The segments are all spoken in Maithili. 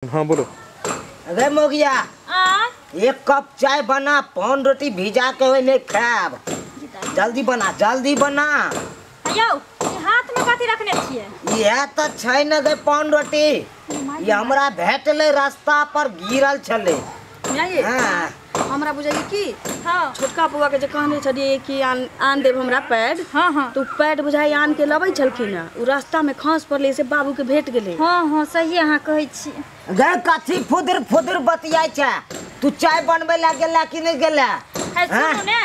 हाँ बोलो। अरे मोगिया एक कप चाय बना, पान रोटी भिजा के ओइमे खायब। जल्दी बना, जल्दी बना। यौ हाथ में कथी रखने छियै? इएह तऽ छै ने गे पान रोटी, ई हमरा भेटलै रास्ता पर गिरल छलै। हाँ हमरा बुझाइए कि हाँ छोटका बौआ के जे कहने छलियै कि आन देब हमरा पैड। हाँ हाँ तो पैड बुझाइ आन के लबै छलखिन हँ, उ रास्ता में खस पड़लै से बाबू के भेट गेलै। हाँ हाँ सही अहाँ कहै छी। गे कथी फुदुर फुदुर बतियाइ छै? तू चाय बनबै ला गेला कि नहि गेला? सुनू ने,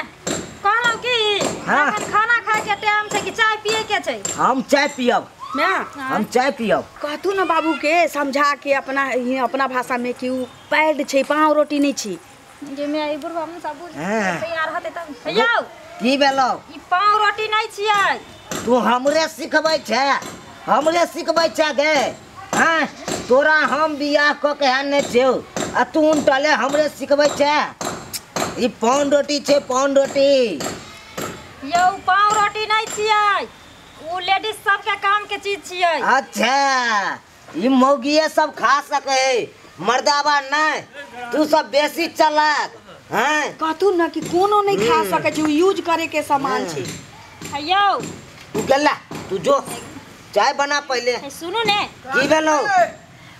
कहलहुँ कि अखन खाना खाय के टाइम छै कि चाय पिए के छै? हम चाय पियब। हम चाय पियब। कहतू ना बाबू के समझा के अपना अपना भाषा में कि उ पैड छै, पाव रोटी नहीं छी। जे मैं ई बुढ़वा मुसा बुझ तैयार होते तब। यौ की भेलौ? ई पाव रोटी नहीं छियै। तू हमरे सिखबै छै, हमरे सिखबै छै गे? हाँ तोरा हम बियाह क के आनने छियौ आ तू उनटले हमरे सिखबै छै? ई पाव रोटी छै, पाव रोटी। यौ पाव रोटी नहीं छियै, उ लेडीज सब के काम के चीज छियै। अच्छा ई मौगिए सब खा सके, मर्दाबा नहीं। तू सब बेसी चलाक हैं। कहतू ना कि कोनो नहीं खा सके छै, यूज करे के सामान छै। यौ तू गेला, तू जो चाय बना पहले। सुनू ने की भेलौ?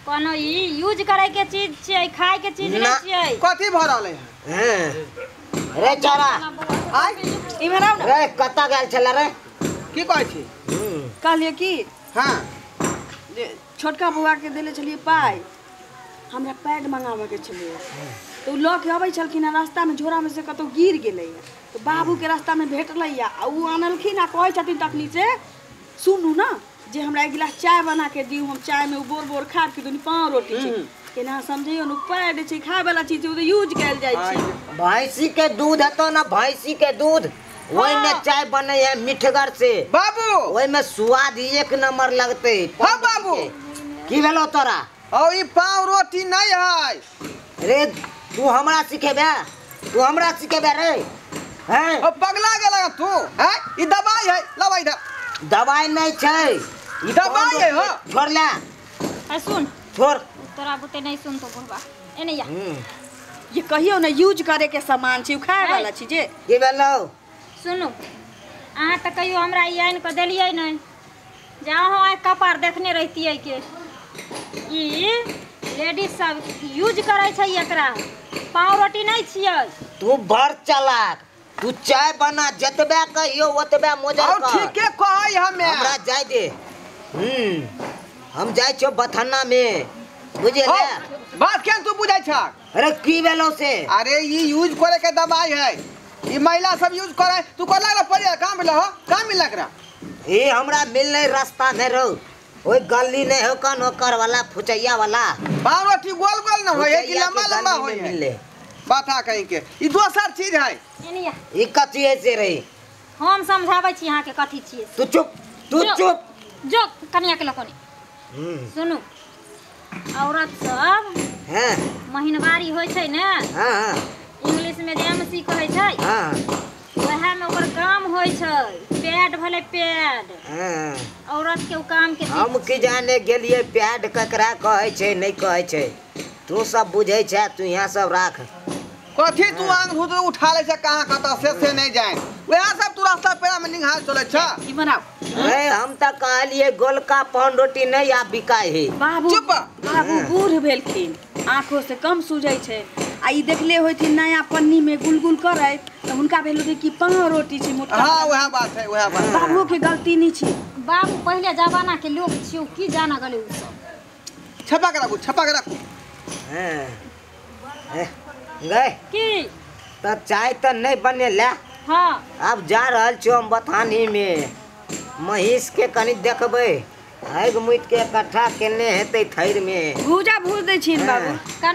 कोनो ई यूज करे के चीज छियै, खाय के चीज नहीं छियै। कथी भ रहलै हैं? रे चारा आय इमहर आउ ना। रे कत गेल छला रे? की कहै छी? कहलियै कि हां जे छोटका बौआ के देले छलियै पाइ, हमरा पैड मंगाबे के छलै, तो उ लऽ के अबै छलखिन, रास्ता में झोरा में से कतौ गिर गेलै, तो बाबू के रास्ता में भेटलै आ उ आनलखिन आ कहै छथिन तखनी से सुनू ना जे हमरा एक गिलास चाय बना के दियौ, हम चाय में उ बोर बोर खाब कि दुनू पाव रोटी छै। केना समझैयौ न, पैड छै, खाय वाला चीज, उ यूज कयल जाइ छै। भैंसी के दूध हेतौ ना, भैंसी के दूध ओहि में चाय बने है मिठगर से बाबू, ओहि में स्वाद एक नंबर लगते। हाँ बाबू की भेलौ तोरा? औ ई पाव रोटी नहीं है। रे तू हमरा सिखेबे, तू हमरा सिखेबे रे? हैं ओ पगला गेला तू? हैं ई दवाई है, लवा इधर। दवाई नहीं छै, ई दवाई है। हां छोड़ ले। ए सुन, छोड़ तोरा बुते नहीं सुन तो बुढ़वा एने या। ये कहियो ना यूज करे के सामान छै, खाय वाला चीज जे। की भेलौ? सुनू अहाँ त कहियो हमरा ई आनि के देलियै नहीं, जाओ आइ कपार देखने रहतियै के ई लेडीज सब यूज करे छै एकरा, पाव रोटी नहीं छियै। तू बड़ चालाक, तू चाय बना, जतबे कहियो ओतबे मोजर कर। ठीके कहै हमे, हमरा जाय दे। हम जाय छियो बथाना में, बुझले? बात केन तू बुझै छ? अरे की भेलौ से? अरे ई यूज करे के दवाई है, ई महिला सब यूज करे। तू कोला ला पड़िया कहां मिलल हो? कहां मिलल एकरा? ई हमरा मिललै रास्ता में रो, ओई गली नहीं हो कन ओकर वाला फुचैया वाला। पाव रोटी गोल गोल न होय कि लंबा लंबा होय? मिलले बाता कहीं के ई दोसर चीज है। एनिया ई कथी है से रे? हम समझाबै छी अहाँ के कथी छियै। तू चुप, तू चुप जो कनिया के लकनी। सुनू औरत सब हां महीनवारी होय छै ने? हां हां इंग्लिश में जे एमसी कहै छै। हां वएह में ओकर काम होय छै, पैड भले पैड। हां औरत के उ काम के हम की जाने गेलिए पैड ककरा कहै छै नहीं कहै छै, तू सब बुझै छै, तू यहाँ सब राख। कथी तू आंग भूत उठा ले छै कहां कतऽ से नहीं जाए, वएह सब तू रास्ता पेरा में निहार चलै छ। ई बनाओ। ए हम त कहलिए गोलका पान रोटी नहीं आ बिकाय है। बाबू चुप। बाबू बूढ़ भेलखिन, आंखों से कम सूझै छै आ ई देखले होथिन नया पन्नी में गुलगुल करैत त हुनका भेल होतै कि पाव रोटी छै मोटका। हां वएह बात है, वएह बात। बाबू के गलती नहीं छै, बाबू पहले जमाना के लोग छियो, की जाना गेलै उ सब। छपा के राखू, छपा के राखू। हां गए की त चाय त नहीं बनेला। हां अब जा रहल छियो हम बथानी में, महीष के कनी देखबै, आगि मुइत के इकट्ठा केने हेतै थैर में। भूजा भूज दै छिन बाबू। कनी